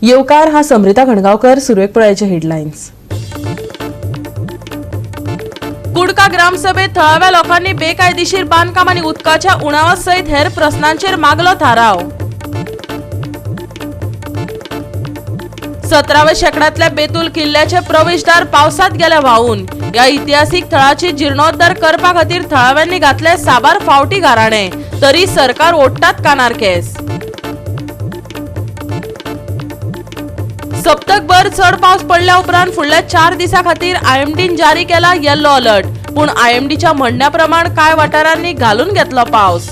येवकार हा समृता खणगांवकर. सुरवेक पळयाचे हेडलायन्स. कुडका ग्रामसभेत थळाव्या लोकांनी बेकायदेशीर बांदकाम आनी उदकाच्या उणावा सयत हेर प्रस्नांचेर मागलो थाराव. 17व्या शेंकड्यांतल्या बेतूल किल्ल्याचे प्रवेशदार पावसात गेले व्हांवून. ह्या इतिहासीक थळाची जीर्णोद्धार करपा खातीर थळाव्यांनी घातले साबार फावटी गाराणे, तरी सरकार ओडटात कानार केस. सप्तकभर चड पावस पडल्या उपरांत फुडल्या 4 दिसां खातीर आयएमडीन जारी केला येल्लो अलर्ट. पूण आयएमडीच्या म्हणण्या प्रमाण कांय वाठारांनी घालून घेतलो पावस.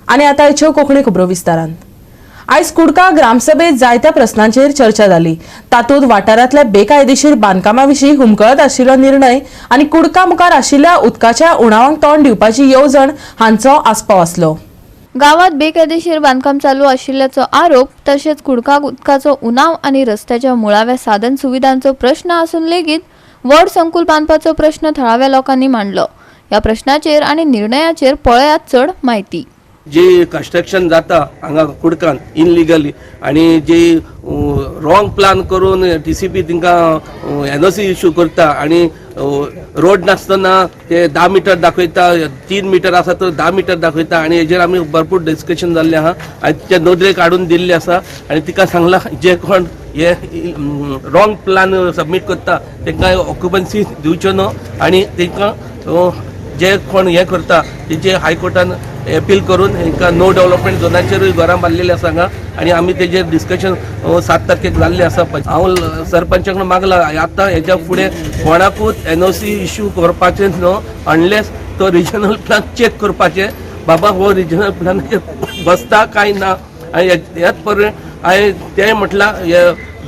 आनी आतां हाच्यो कोंकणी खबरो विस्तारान. आयज कुडका ग्रामसभेत जायत्या प्रस्नांचेर चर्चा जाली. तातूंत वाठारांतल्या बेकायदेशीर बांदकामा विशीं हुमकळत आशिल्लो निर्णय आनी कुडका मुखार आशिल्ल्या उदकाच्या उणावांक तोंड दिवपाची येवजण हांचो आस्पाव आसलो. गावात बेकायदेशीर बांधकाम चालू आशिल्ल्याचो आरोप तशेंच कुडकाक उदकाचो उणाव आनी रस्त्याच्या मुळाव्या साधन सुविधांचो प्रश्न आसून लेगीत व्हड संकुल बांदपाचो प्रश्न थळाव्या लोकांनी मांडलो. ह्या प्रश्नाचेर आनी निर्णयाचेर पळयात चड म्हायती. जे कन्स्ट्रक्शन जाता हांगा कुडकान इनलिगली आनी जे रॉंग प्लान करून टीसीपी तांकां एनओसी इश्यू करता आनी रोड नासतना ते 10 मिटर दाखयता, 3 मिटर आसा तर 10 मिटर दाखयता आनी हेजेर आमी भरपूर डिस्कशन जाल्लें आहा आनी तिच्या नदरेक हाडून दिल्लें आसा आनी तिका सांगलां जे कोण हे रॉंग प्लान सबमीट करता तांकां ऑक्युपन्सी दिवच्यो न्हू आनी तांकां जे कोण हें करता तेजे हायकोर्टान अपील करून हेंकां नो डेव्हलपमेंट झोनाचेरूय घरां बांदलेलीं आसा हांगा आनी आमी तेजेर डिस्कशन 7 तारखेक जाल्लें आसा. हांव सरपंचा कडेन मागलां आतां हेज्या फुडें कोणाकूच एनओसी इश्यू करपाचें न्हू अनलेस तो रिजनल प्लान चॅक करपाचें, बाबा हो रिजनल प्लानाचेर बसता काय ना. आनी ह्याच पर्यंत हांवें तें म्हटलां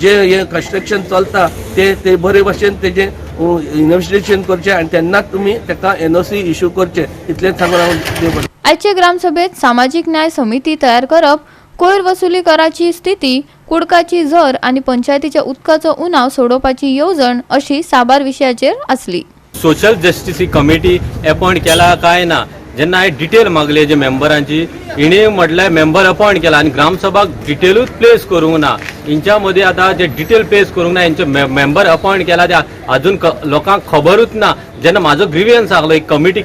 जे हे कन्स्ट्रक्शन चलता ते ते बरे भशेन तेजें इन्वेस्टिगेशन करचें आनी तेन्नाच तुमी ताका एनओसी इश्यू करचें, इतलेंच सांगून हांव देव बरें. आयचे ग्रामसभेत सामाजीक न्याय समिती तयार करप, कोयर वसुली कराची स्थिती, कुडकाची झर आनी पंचायतीच्या उदकाचो उणाव सोडोवपाची येवजण अशी साबार विशयाचेर आसली. सोशल जस्टीस ही कमिटी अपॉइंट केला काय ना, जेन्ना हांवें डिटेल मागली जे मेंबरांची, हिणी म्हटल्यार मेंबर अपॉइंट केला आनी ग्रामसभाक डिटेलूच प्लेस करूंक ना. हिंच्या मदीं आतां जे डिटेल प्लेस करूंक ना, हेंचे मेंबर अपॉइंट केला ते अजून लोकांक खबरूच ना. जेन्ना म्हाजो ग्रिवियन्स आसलो एक कमिटी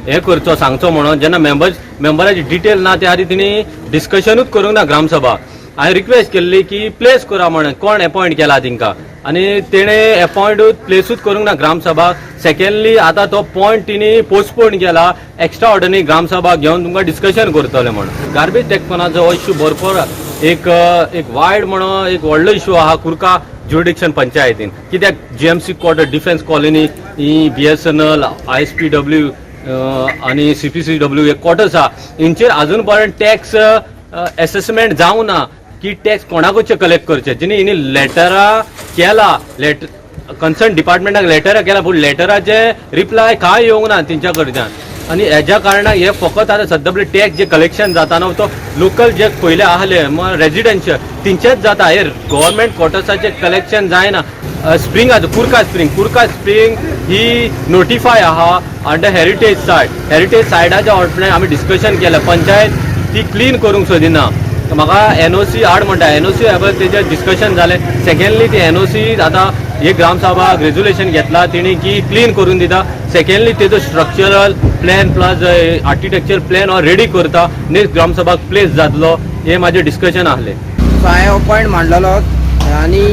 हें करचो सांगचो म्हणून, जेन्ना मेंबराची डिटेल ना त्या खातीर तिणी डिस्कशनूच करूंक ना ग्रामसभा. हांवें रिक्वेस्ट केल्ली की प्लेस करा म्हणून कोण अपॉइंट केला तिंका आनी तेणें अपॉइंट प्लेसूच करूंक ना ग्रामसभा. सेकंडली आतां तो पॉयंट तिणी पोस्टपोन केला, एक्स्ट्रा ऑर्डनरी ग्रामसभा घेवन तुमकां डिस्कशन करतले म्हणून. गार्बेज टॅक्सपणाचो हो इश्यू भरपूर एक एक वायड म्हणून एक व्हडलो इश्यू आहा कुर्का ज्युरिडिक्शन पंचायतीन. कित्याक जीएमसी क्वॉर्टर, डिफेन्स कॉलनी, ही बीएसएनएल, आयएसपीडब्ल्यू आनी सीपीसीडब्ल्यू हे क्वॉर्टर्स आहा, हेंचेर अजून पर्यंत टॅक्स एसेसमेंट जावं ना की टॅक्स कोणाकूच कलेक्ट करचे. जिणी हिणी लेटरां केला, कन्सर्न डिपार्टमेंटाक लेटरां केला, पूण लेटराचे रिप्लाय कांय येवंक ना तेंच्या कडच्यान. आनी हेज्या कारणान हे फकत आतां सद्या टॅक्स जे कलेक्शन जाता न्हू तो लोकल जे पयले आहले रेजिडेन्शियल तेंचेच जाता, हे गव्हर्मेंट क्वॉर्टर्साचे कलेक्शन जायना. स्प्रिंग आसा कुर्का स्प्रिंग, कुर्का स्प्रिंग ही नोटिफाय आहा अंडर हेरिटेज सायट. हेरिटेज सायटाच्या ऑर्डर आमी डिस्कशन केलें, पंचायत ती क्लीन करूंक सोदिना. म्हाका एनओसी हाड म्हणटा, एनओसी तेजेर डिस्कशन जालें. सेकंडली ती एनओसी आतां एक ग्रामसभा रेजोल्युशन घेतला तेणी की क्लीन करून दिता. सेकंडली तेजो structural plan plus architecture plan ready करता, नेक्स्ट ग्रामसभाक प्लेस जातलो, हे म्हाजें डिस्कशन आहलें. सो हांवें हो पॉयंट मांडलेलो आनी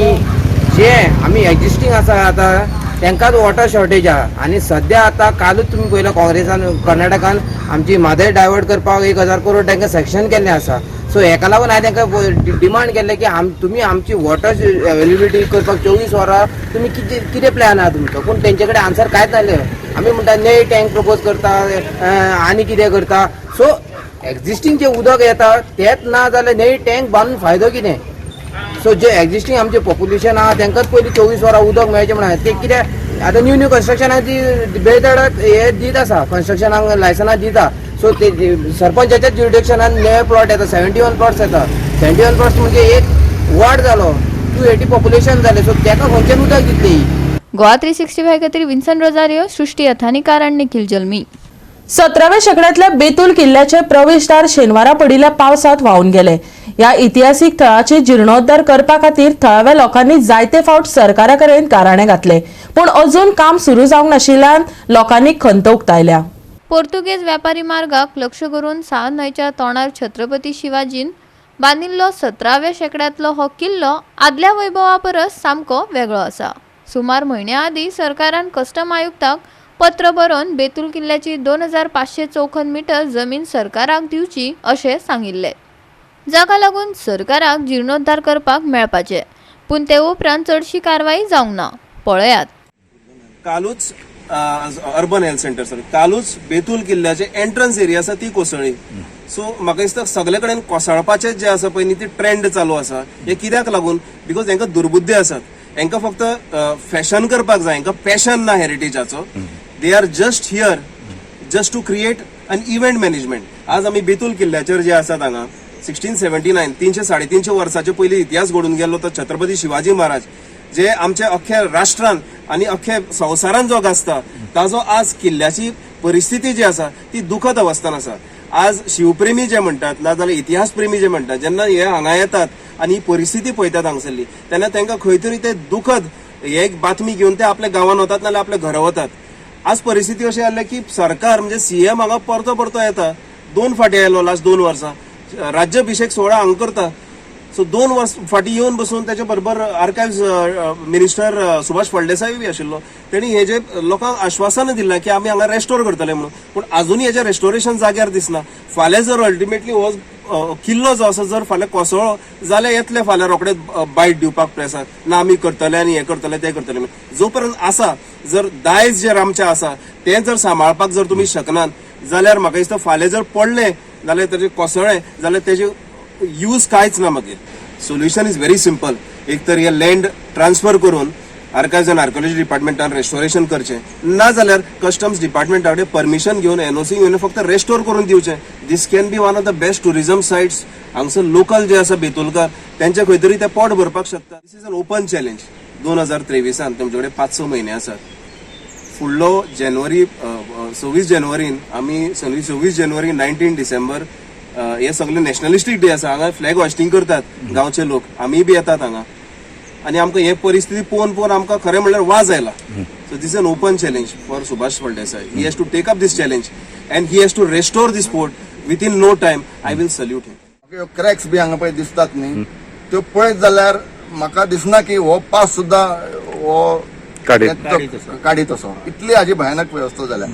जे आमी एग्जिस्टींग आसा आतां तांकांच वॉटर शॉर्टेज आहा. आनी सद्या आतां कालूच तुमी पळयला काँग्रेसान कर्नाटकान आमची म्हादय डायवर्ट करपाक 1000 करोड तांकां सँक्शन केल्लें आसा. सो हेका लागून हांवें तांकां डिमांड केल्लें की तुमी आमची वॉटर अवेलेबिलिटी करपाक 24 वरां तुमी कितें कितें प्लॅन आहा तुमचो. पूण तेंचे कडेन आन्सर कांयच नासलें. आमी म्हणटा नेय टँक प्रपोज करता आनी कितें करता. सो एग्जिस्टींग जें उदक येता तेंच ना जाल्यार नेय टँक बांदून फायदो कितें. सो जे एग्जिस्टींग आमचे पॉप्युलेशन आहा तांकांच पयलीं 24 वरां उदक मेळचें म्हणून ते कितें आतां न्यू न्यू कन्स्ट्रक्शनाक ती बेधडक हे दीत आसा, कन्स्ट्रक्शनाक लायसनां दिता. सो ते सरपंचाच्याच ज्युरिडिक्शनान नवे प्लॉट येता, 71 प्लॉट्स येता. 71 प्लॉट्स म्हणजे एक वॉर्ड जालो, 280 पॉप्युलेशन जालें. सो ताका खंयच्यान उदक दितली. गोवा 365 खातीर विन्सन रोजारियो, सृष्टी अथानीकार आनी निखिल जल्मी. सतराव्या शेंकड्यांतल्या बेतूल किल्ल्याचे प्रवेशदार शेनवारा पडिल्ल्या पावसात व्हांवून गेले. ह्या इतिहासीक थळाचे जीर्णोद्धार करपा खातीर थळाव्या लोकांनी जायते फावट सरकारा कडेन गाराणें घातले, पूण अजून काम सुरू जावंक नाशिल्ल्यान लोकांनी खंत उक्तायल्या. पोर्तुगेज व्यापारी मार्गाक लक्ष करून साळ न्हंयच्या तोंडार छत्रपती शिवाजीन बांदिल्लो 17व्या शेंकड्यांतलो हो किल्लो आदल्या वैभवा परस सामको वेगळो आसा. सुमार म्हयन्या आदीं सरकारान कस्टम आयुक्ताक पत्र बरोवन बेतूल किल्ल्याची 2500 चौखण मिटर जमीन सरकाराक दिवची अशें सांगिल्लें, जाका लागून सरकाराक जीर्णोद्धार करपाक मेळपाचे, पूण ते उपरांत चडशी कारवाई जावंक ना. पळयात, कालूच अर्बन हेल्थ सेंटर सॉरी कालूच बेतूल किल्ल्याचे एंट्रन्स एरिया आसा ती कोसळ्ळी. सो म्हाका दिसता सगळे कडेन कोसळपाचें जे आसा पळय न्ही ती ट्रेंड चालू आसा. हे कित्याक लागून? Because हेंकां दुर्बुद्धी आसात, हेंकां फक्त फॅशन करपाक जाय, हेंकां पॅशन ना हेरिटेजाचो. They are just here just to create an event management. आज आमी बेतूल किल्ल्याचेर जे आसात हांगा 1679 300-350 वर्साचे पयलीं इतिहास घडून गेल्लो तो छत्रपती शिवाजी महाराज जे आमच्या अख्ख्या राष्ट्रान आनी अख्ख्या संवसारान जो गाजता ताजो आज किल्ल्याची परिस्थिती जी आसा ती दुखद अवस्थान आसा. आज शिवप्रेमी जे म्हणटात ना जाल्यार इतिहास प्रेमी जे म्हणटात जेन्ना हे हांगा येतात आनी ही परिस्थिती पळयतात हांगसरली तेन्ना तांकां खंय तरी ते दुखद हे एक बातमी घेवन ते आपल्या गांवान वतात नाजाल्यार आपल्या घरा वतात. आज परिस्थिती अशी आसल्या की सरकार म्हणजे सीएम हांगा परतो परतो येता, 2 फाटी आयलो लास्ट 2 वर्सां, राज्याभिषेक सुवाळो हांगा करता. सो 2 वर्स फाटीं येवन बसून त्याच्या बरोबर आर्कायव्स मिनिस्टर सुभाष फळदेसाय बी आशिल्लो, तेणी हे जे लोकांक आश्वासनां दिल्लें की आमी हांगा रेस्टोर करतले म्हणून, पूण आजुनूय हेजें रेस्टोरेशन जाग्यार दिसना. फाल्यां जर अल्टिमेटली हो किल्लो जो आसा जर फाल्यां कोसळ्ळो जाल्यार येतले फाल्यां रोखडे बायट दिवपाक प्रेसाक ना आमी करतले आनी हें करतले तें करतले. जो पर्यंत आसा जर दायज जें आमचें आसा तें जर सांबाळपाक जर तुमी शकनात जाल्यार म्हाका दिसता फाल्यां जर पडलें जाल्यार ताजें कोसळ्ळें जाल्यार तेजें यूज कांयच ना. मागीर सोल्युशन is very simple, एक तर हे लँड ट्रान्सफर करून आर्कायव्स आनी आर्किओलॉजी डिपार्टमेंटान रेस्टोरेशन करचें, ना जाल्यार कस्टम्स डिपार्टमेंटा कडेन परमिशन घेवन एनओसी घेवन फक्त रेस्टोर करून दिवचें. This can be one of the best tourism sites. हांगसर लोकल जे आसा बेतुलकार तेंचे खंय तरी ते पोट भरपाक शकता. This is an open challenge. 2023 तुमचे कडेन 5-6 म्हयने आसात. फुडलो जानेवारी 26 जानेवारीन आमी 26 जानेवारी 19 डिसेंबर हे सगळे नॅशनलिस्टीक डे आसा. हांगा फ्लॅग हॉस्टिंग करतात गांवचे लोक, आमी बी येतात हांगा आनी आमकां हे परिस्थिती पळोवन पळोवन आमकां खरें म्हणल्यार वाज आयला. So this an open challenge for Subhash Phaldesai. He has to take up this challenge and he has to restore this fort within no time. I will salute him. ह्यो क्रॅक्स बी हांगा पळय दिसतात न्ही, त्यो पळयत जाल्यार म्हाका दिसना की हो पास सुद्दां हो काडीत असो. इतली हाजी भयानक व्यवस्था जाल्या.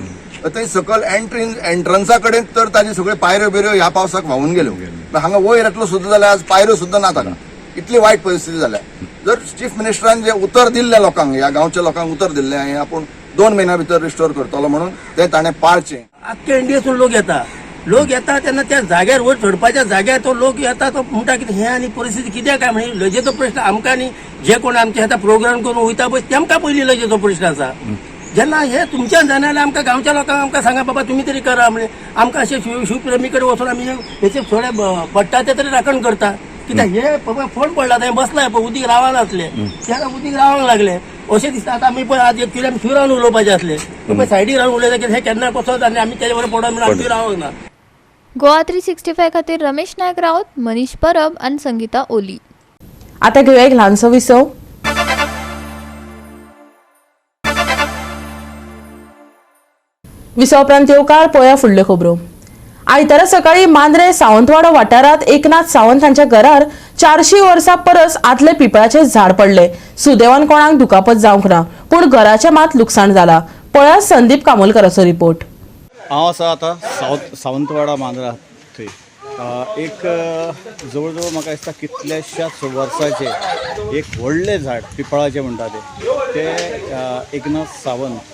थंय सकयल एंट्री एंट्रन्सा कडेन तर ताजी सगळ्यो पायऱ्यो बिऱ्यो ह्या पावसाक व्हांवून गेल्यो. हांगा वयर येतलो सुद्दां जाल्यार आज पायऱ्यो सुद्दां ना ताका. इतली वायट परिस्थिती जाल्या. जर चीफ मिनिस्टरान जे उतर दिल्लें लोकांक, ह्या गांवच्या लोकांक उतर दिल्लें हें आपूण 2 म्हयन्या भितर रिस्टोर करतलो म्हणून, तें ताणें पाळचें. आख्खे इंडियेसून लोक येता, लोक येता तेन्ना त्या जाग्यार वयर चडपाच्या जाग्यार तो लोक येता, तो म्हणटा की हे आनी परिस्थिती कित्याक काय म्हणजे लजेचो प्रश्न आमकां न्ही, जे कोण आमचे आतां प्रोग्राम करून वयता पळय तेमकां पयलीं लजेचो प्रश्न आसा. जेन्ना हे तुमच्यान जायना जाल्यार आमकां गांवच्या लोकांक आमकां सांगा बाबा तुमी तरी करा म्हणजे आमकां अशें शिवप्रेमी कडेन वचून आमी हेचे थोडे पडटा ते तरी राखण करता. कित्याक हे बाबा फोन पडला थंय बसला पळय उदीक रावनासले, तेका उदीक रावंक लागले अशें दिसता. आतां आमी पळय आज एक्चुअली आमी थंय रावन उलोवपाचें आसलें, पळय सायडीक रावन उलयता की हे केन्ना कसो आनी आमी तेजे बरोबर पडोन म्हणून आमी थंय रावंक ना. गोवा 365 खातीर रमेश नायक राऊत, मनीष परब आनी संगीता ओली. आता घेऊया एक ल्हानसो विसव. विसव उपरांत येवकार पळया फुडल्यो खबरो. आयतारा सकाळी मांद्रे सावंतवाडो वाठारांत एकनाथ सावंत हांच्या घरार 400 वर्सां परस आदले पिपळाचे झाड पडले. सुदैवान कोणाक दुखापत जावंक ना, पूण घराचें मात लुकसाण जाला. पळया संदीप कामोलकराचो रिपोर्ट. हांव आसा आतां सावंतवाडा मांद्रा थंय. एक जवळ जवळ म्हाका दिसता कितल्याशाच वर्साचें एक व्हडलें झाड पिपळाचें म्हणटा तें एकनाथ सावंत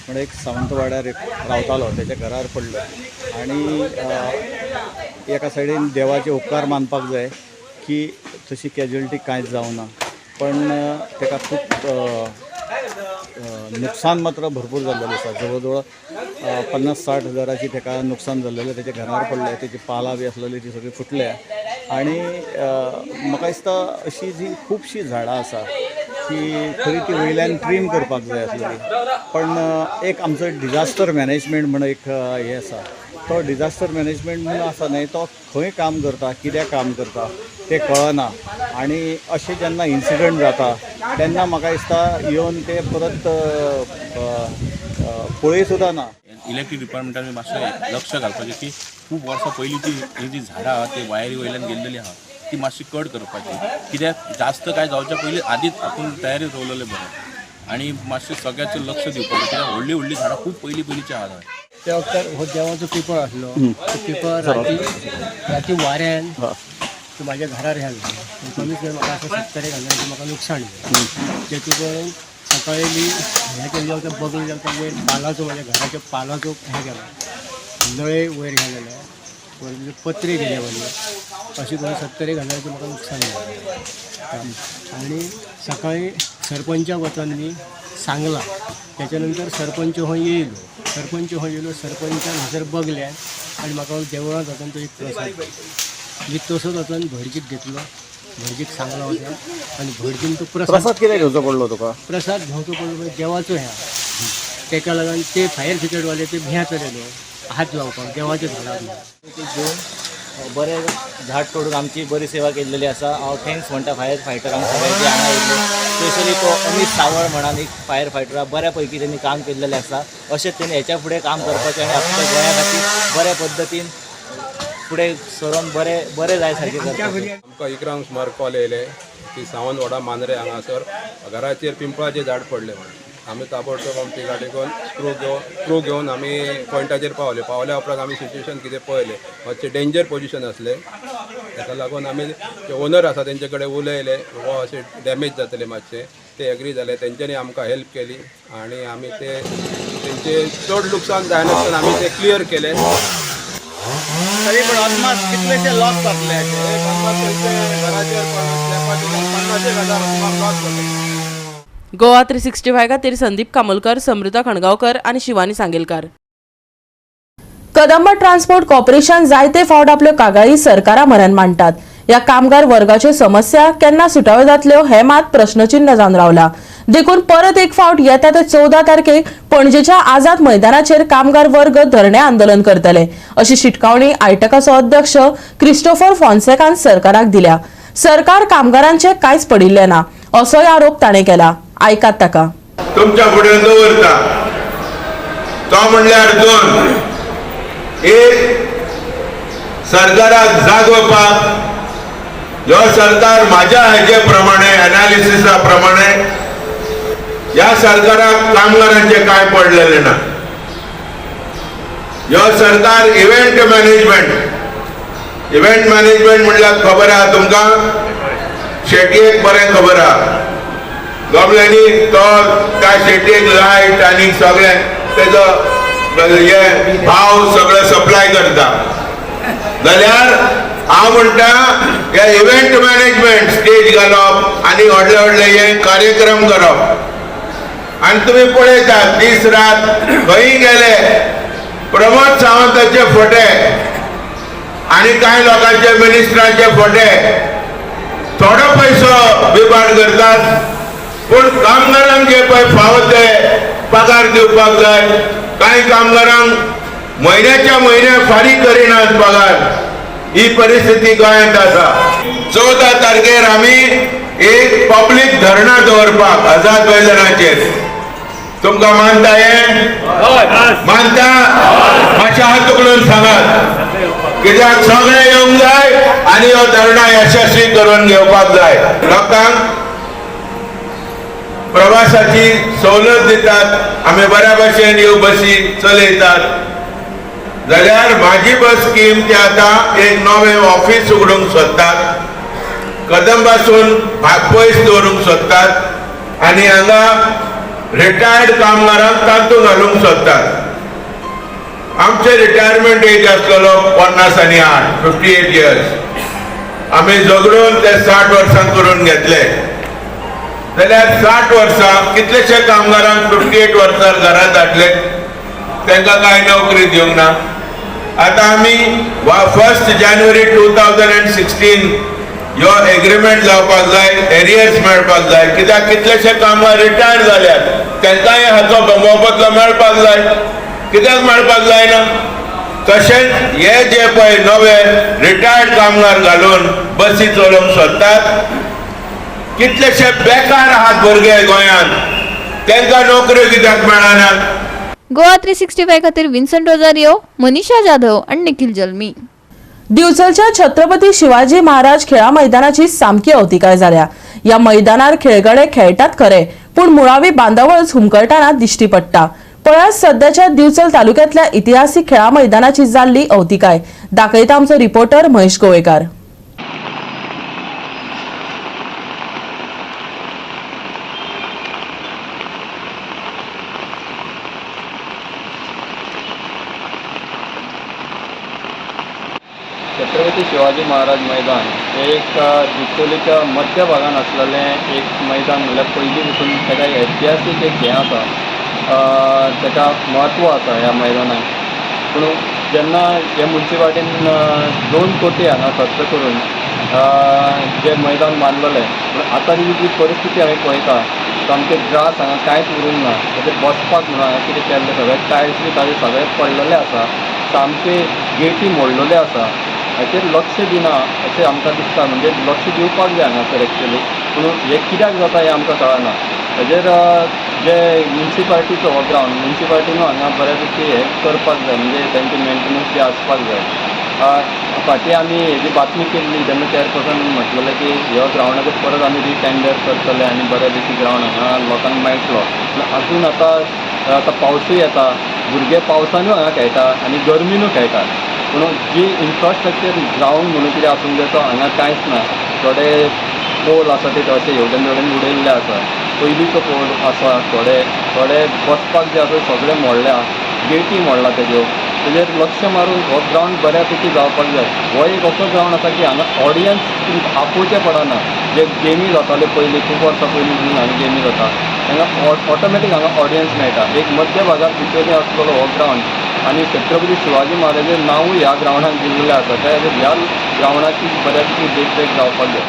म्हण एक सावंतवाड्यार एक रावतालो तेच्या घरार पडलें. आनी एका सायडीन देवाचे उपकार मानपाक जाय की तशी कॅज्युअलिटी कांयच जावना, पण तेका खूब नुकसान मात्र भरपूर जाल्लेलें आसा. जवळ जवळ 50-60 हजाराची तेका नुकसान जाल्लेलें. तेच्या घरार पडलें, तेची पालां बी आसलेली ती सगळी फुटल्या. आनी म्हाका दिसता अशी जी खुबशीं झाडां आसा की खरी ती वयल्यान ट्रीम करपाक जाय आसलेली, पण एक आमचो डिजास्टर मॅनेजमेंट म्हण एक हें आसा, तो डिजास्टर मॅनेजमेंट म्हणून आसा न्हय, तो खंय काम करता, कित्याक काम करता तें कळना. आनी अशें जेन्ना इन्सिडंट जाता तेन्ना म्हाका दिसता येवन ते परत पळय सुद्दां ना. इलेक्ट्रीक डिपार्टमेंटान मातशें लक्ष घालपाचें की खूब वर्सां पयलींची ही जी झाडां आहा ती वायरी वयल्यान गेल्लेली आहा ती मातशी कट करपाची, कित्याक जास्त काय जावच्या पयलीं आदींच आपूण तयारी दवरलेलें बरें आनी मातशें सगळ्याचें लक्ष दिवपाचें, कित्याक व्हडलीं व्हडलीं झाडां खूब पयलीं पयलींची आहा. त्या वखतार हो देवाचो पिपळ आसलो, तो पिपळ राती राती वाऱ्यान तो म्हाज्या घरार घाललो, कमीत कमी म्हाका असं 70 घालून म्हाका नुकसाण जालें. तेतून सकाळी बी हें केलें वता बगल जाता वयर पालाचो, म्हाज्या घराच्या पालाचो हें केला, नळे वयर घालेले, वयर पत्रे गेले वयले, अशें करून 70 घालून म्हाका नुकसान जालें. आनी सकाळी सरपंचाक वचून मी सांगलां, त्याच्या नंतर सरपंच हो येयलो, सरपंच हो येयलो, सरपंचान हयसर बगले आनी म्हाका देवळांत वचून तो एक प्रसाद मी तसोच वचून भटजीक घेतलो, भटजीक सांगला वचून आनी भटजीन तो प्रसाद कित्याक घेवचो पडलो तुका? प्रसाद घेवचो पडलो म्हणजे देवाचो ह्या, तेका लागून ते फायर ब्रिगेडवाले ते भियातले न्हू हात लावपाक देवाच्या झाडाक. घेवन बरें झाड तोडून आमची बरी सेवा केल्लेली आसा. हांव thanks म्हणटा फायर फायटरांक सगळे जे हांगा येयल्ले, स्पेशली तो अमीत सावळ म्हणान एक फायर फायटर बऱ्या पैकी तेणी काम केल्लेलें आसा. अशेंच तेणी हेच्या फुडें काम करपाचें आनी आपल्या गोंया खातीर बऱ्या पद्दतीन फुडें सरोन बरें बरें जाय सारकें करपाचें. आमकां 11 सुमार कॉल येयले की सावंतवाडा मांद्रे हांगासर घराचेर पिंपळाचें झाड पडलें म्हणून. आमी ताबडतोब आमची गाडी घेवन क्रू घेवन आमी पॉयंटाचेर पावले. पावल्या उपरांत आमी सिच्युएशन कितें पळयलें, मातशें डेंजर पोजिशन आसलें, ताका लागून आमी जे ओनर आसा तेंचे कडेन उलयले, बाबा अशें डॅमेज जातलें मातशें, ते एग्री जाले, तेंच्यांनी आमकां हेल्प केली आनी आमी ते तेंचे चड लुकसाण जायनासतना आमी ते क्लियर केलें. तरी पण अदमास कितलेशे लॉस जातले? घराचेर 50,000 सुमार लॉस जातले. गोवा 365 खातीर संदीप कामोलकर, समृता खणगांवकर आनी शिवानी सांगेलकार. कदंब ट्रान्सपोर्ट कॉर्पोरेशन जायते फावट आपल्यो कागाळी सरकारा म्हऱ्यान मांडटात. ह्या कामगार वर्गाच्यो समस्या केन्ना सुटाव्यो जातल्यो हें मात प्रश्नचिन्ह जावन रावला. देखून परत एक फावट येता ते 14 तारखेक पणजेच्या आझाद मैदानाचेर कामगार वर्ग धरणे आंदोलन करतले अशी शिटकावणी आयटकाचो अध्यक्ष क्रिस्टोफर फॉन्सेकान सरकाराक दिल्या. सरकार कामगारांचे कांयच पडिल्लें ना असोय आरोप ताणें केला. आयकात ताका. तुमच्या फुडें दवरता तो म्हणल्यार दोन, एक सरकाराक जागोवपाक ह्यो सरकार म्हाज्या हेजे प्रमाणे एनालिसिसा प्रमाणे ह्या सरकाराक कामगारांचें कांय पडलेलें ना. ह्यो सरकार इव्हेंट मॅनेजमेंट, इव्हेंट मॅनेजमेंट म्हणल्यार खबर आहा तुमकां, शेटयेक बरें खबर आहा, गमल्यांनी तो त्या शेटयेक लायट आनी सगळें तेजो हे भाव सगळें सप्लाय करता. जाल्यार हांव म्हणटा हे इव्हेंट मॅनेजमेंट स्टेज घालप आनी व्हडले व्हडले हे कार्यक्रम करप आनी तुमी पळयतात दीस रात खंय गेले प्रमोद सावंताचे फोटे आनी कांय लोकांचे मिनिस्टरांचे फोटे, थोडो पयसो बिबाड करतात पूण कामगारांक जे पळय फावो ते पगार दिवपाक जाय. कांय कामगारांक म्हयन्याच्या म्हयन्याक फारीक करिनात पगार. ही परिस्थिती गोंयांत आसा. 14 तारखेर आमी एक पब्लीक धरणां दवरपाक आझाद मैदानाचेर. तुमकां मानता हें? मानता? मातशें हात उखलून सांगात, कित्याक सगळें येवंक जाय आनी हो धरणां यशस्वी करून घेवपाक जाय. लोकांक प्रवासाची सवलत दितात, आमी बऱ्या भशेन ह्यो बसी चलयतात. जाल्यार म्हाजी बस स्कीम ते आतां एक नवें ऑफीस उगडूंक सोदतात, कदंबासून पयस दवरूंक सोदतात आनी हांगा रिटायर्ड कामगारांक तातूंत घालूंक सोदतात. आमचे रिटायरमेंट एज आसलेलो 50 आनी 8, 58 इयर्स. आमी झगडून ते 60 वर्सां करून घेतले. जाल्यार 60 वर्सां कितलेशे कामगारांक 58 वर्सां घरांत धाडले, तांकां कांय नोकरी दिवंक ना. आतां आमी 1 जानेवारी 2016 ह्यो एग्रीमेंट जावपाक जाय, एरियर्स मेळपाक जाय. कित्याक कितलेशे कामगार रिटायर जाल्यात, तांकांय हाचो मोबदलो मेळपाक जाय. कित्याक मेळपाक जायना? तशेंच हे जे पळय नवे रिटायर्ड कामगार घालून बसी चलोवंक सोदतात, कितलेशे बेकार आहात भुरगे गोंयांत, तांकां नोकऱ्यो कित्याक मेळना? गोवा 365 खातीर विन्संट रोजारियो, मनीषा जाधव आनी निखिल जल्मी. दिवचलच्या छत्रपती शिवाजी महाराज खेळा मैदानाची सामकी अवतिकाय जाल्या. या मैदानार खेळगडे खेळटात खरे, पूण मुळावी बांदावळच हुमकळटाना दिश्टी पडटा. पळयात सध्याच्या दिवचल तालुक्यातल्या इतिहासीक खेळा मैदानाची जाल्ली अवतिकाय. दाखयता आमचो रिपोर्टर महेश गोवेकार. छत्रपती शिवाजी महाराज मैदान हे एक दिवचलेच्या मध्य भागान आसलेलें एक मैदान म्हणल्यार पयलीं पसून ताका ऐतिहासीक एक हें आसा, ताका म्हत्व आसा ह्या मैदानाक. पूण जेन्ना हे मुन्सिपाल्टीन 2 कोटी हांगा खर्च करून जें मैदान बांदलेलें, पूण आतां ताजी जी परिस्थिती आमी पळयता, सामकें ग्रास हांगा कांयच उरूंक ना. ताचेर बसपाक म्हणून हांगा कितें केल्लें सगळें टायल्स बी ताजे सगळें पडलेलें आसा, सामके गेटी मोडलेले आसा. हाचेर लक्ष दिना अशें आमकां दिसता, म्हणजे लक्ष दिवपाक जाय हांगासर एक्चुअली. पूण हें कित्याक जाता हें आमकां कळना. हाजेर जे मुन्सिपाल्टीचो हो ग्रावंड, मुन्सिपाल्टीनूय हांगा बऱ्यापैकी हें करपाक जाय, म्हणजे तांचे मेंटेनन्स बी आसपाक जाय. फाटीं आमी हेजी बातमी केल्ली तेन्ना चेअरपर्सन म्हटलेलें की ह्या ग्रावंडाचेर परत आमी रिटेंडर करतले आनी बऱ्यापैकी ग्रावंड हांगा लोकांक मेळटलो. पूण आजून आतां पावसूय येता, भुरगे पावसानूय हांगा खेळटा आनी गरमीनूय खेळटा. पूण जी इन्फ्रास्ट्रक्चर ग्रावंड म्हणून कितें आसूंक जाय तो हांगा कांयच ना. थोडे पोल आसा ते अशे हेवटेन तेवटेन उडयल्ले आसा, पयलींचो पोल आसा, थोडे थोडे बसपाक जे आसा सगळे मोडल्या, गेटी मोडला तेज्यो. तेजेर लक्ष मारून हो ग्रावंड बऱ्यापैकी जावपाक जाय. हो एक असो ग्रावंड आसा की हांगा ऑडियन्स आपोवचें पडना. जे गेमी जाताल्यो पयलीं, खूब वर्सां पयलीं पसून हांगा गेमी जाता, हांगा ऑटोमॅटीक हांगा ऑडियन्स मेळटा. एक मध्य भागार दिवचले आसलेलो हो ग्रावंड आनी छत्रपती शिवाजी महाराजाचें नांवूय ह्या ग्रावंडाक दिल्लें आसा, त्या खातीर ह्या ग्रावंडाची बऱ्यापैकी देखरेख जावपाक जाय.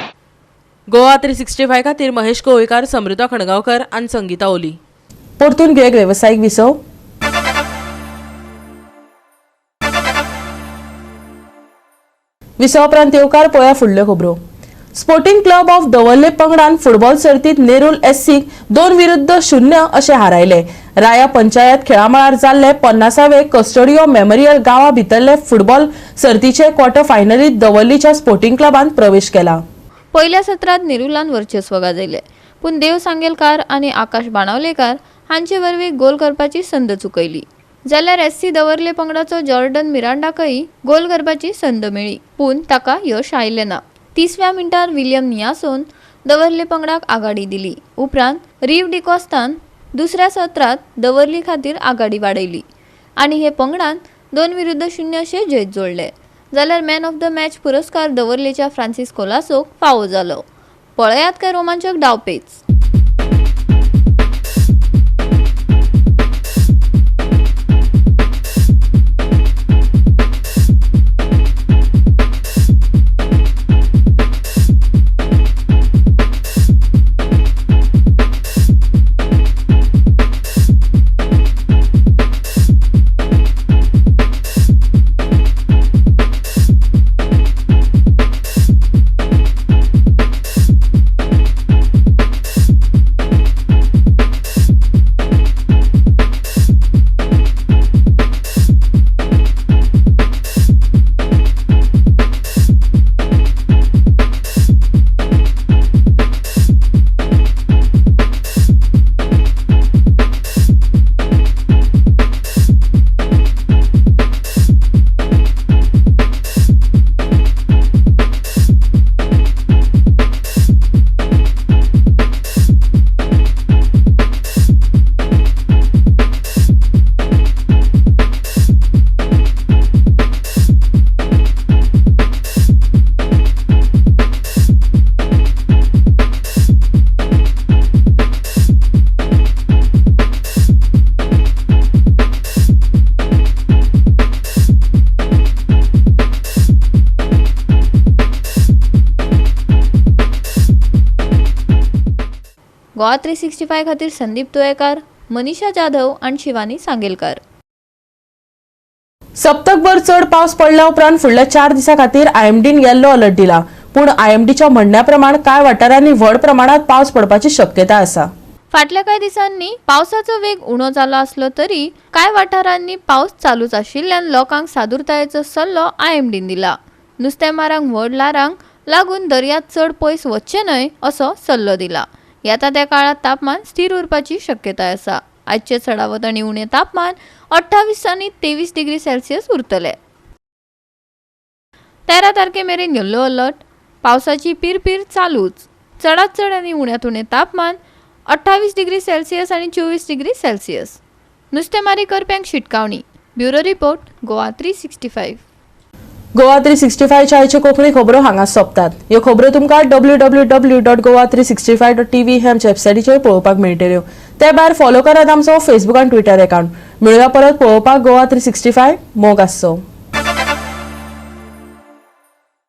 गोवा 365 खातीर महेश कोवेकार, समृद्धा खणगांवकर आनी संगीता ओली. परतून घेवया वेवसायीक विसव. विसवा उपरांत येवकार पळया फुडल्यो खबरो. स्पोर्टिंग क्लब ऑफ दवर्ले पंगडान फुटबॉल सर्तीत नेरूल एससीक 2-0 अशें हारायले. राया पंचायत खेळामळार जाल्ले 50वे कस्टोडियो मेमोरियल गांवा भितरले फुटबॉल सर्तीचे क्वॉर्टर फायनलीत दवर्लीच्या स्पोर्टिंग क्लबान प्रवेश केला. पयल्या सत्रांत नेरुलान वर्चस्व गाजयलें, पूण देव सांगेलकार आनी आकाश बाणावलेकार हांचे वरवीं गोल करपाची संद चुकयली. जाल्यार एससी दवर्ले पंगडाचो जॉर्डन मिरांडाकय गोल करपाची संद मेळ्ळी, पूण ताका यश आयलें ना. 30व्या मिनटार विलियम नियासोन दवर्ले पंगडाक आघाडी दिली. उपरांत रीव डिकॉस्तान दुसऱ्या सत्रांत दवर्ली खातीर आघाडी वाडयली आनी हे पंगडान 2-0 अशें जैत जोडलें. जाल्यार मॅन ऑफ the match पुरस्कार दवर्लेच्या फ्रांसीस कोलासोक फावो जालो. पळयात काय रोमांचक डावपेच. गोवा 365 खातीर संदीप तुयेकार, मनीषा जाधव आनी शिवानी सांगेलकार. सप्तकभर चड पावस पडल्या उपरांत फुडल्या 4 दिसां खातीर आयएमडीन येल्लो अलर्ट दिला. पूण आयएमडीच्या म्हणण्या प्रमाण कांय वाठारांनी व्हड प्रमाणात पावस पडपाची शक्यता आसा. फाटल्या कांय दिसांनी पावसाचो वेग उणो जालो आसलो तरी कांय वाठारांनी पावस चालूच आशिल्ल्यान लोकांक सादुरतायेचो सल्लो आयएमडीन दिला. नुस्तेमारांक व्हड ल्हारांक लागून दर्यांत चड पयस वचचें न्हय असो सल्लो दिला. येता त्या काळांत तापमान स्थिर उरपाची शक्यताय आसा. आजचे चडावत आनी उणें तापमान 28 आनी 23 डिग्री सेल्सियस उरतले. 13 तारखे मेरेन येल्लो अलर्ट. पावसाची पिरपीर चालूच. चडात चड आनी उण्यांत उणें तापमान 28 डिग्री सेल्सियस आनी 24 डिग्री सेल्सियस. नुस्तेमारी करप्यांक शिटकावणी. Bureau report, Goa 365. Goa 365च्या आयच्यो कोंकणी खबरो हांगा सोंपतात. ह्यो खबरो तुमकां www.goa365.tv हे आमच्या वेबसायटीचेर पळोवपाक मेळटल्यो. ते भायर फॉलो करात आमचो फेसबूक आनी ट्विटर अकाउंट. मेळुया परत पळोवपाक गोवा 365. मोग आसचो.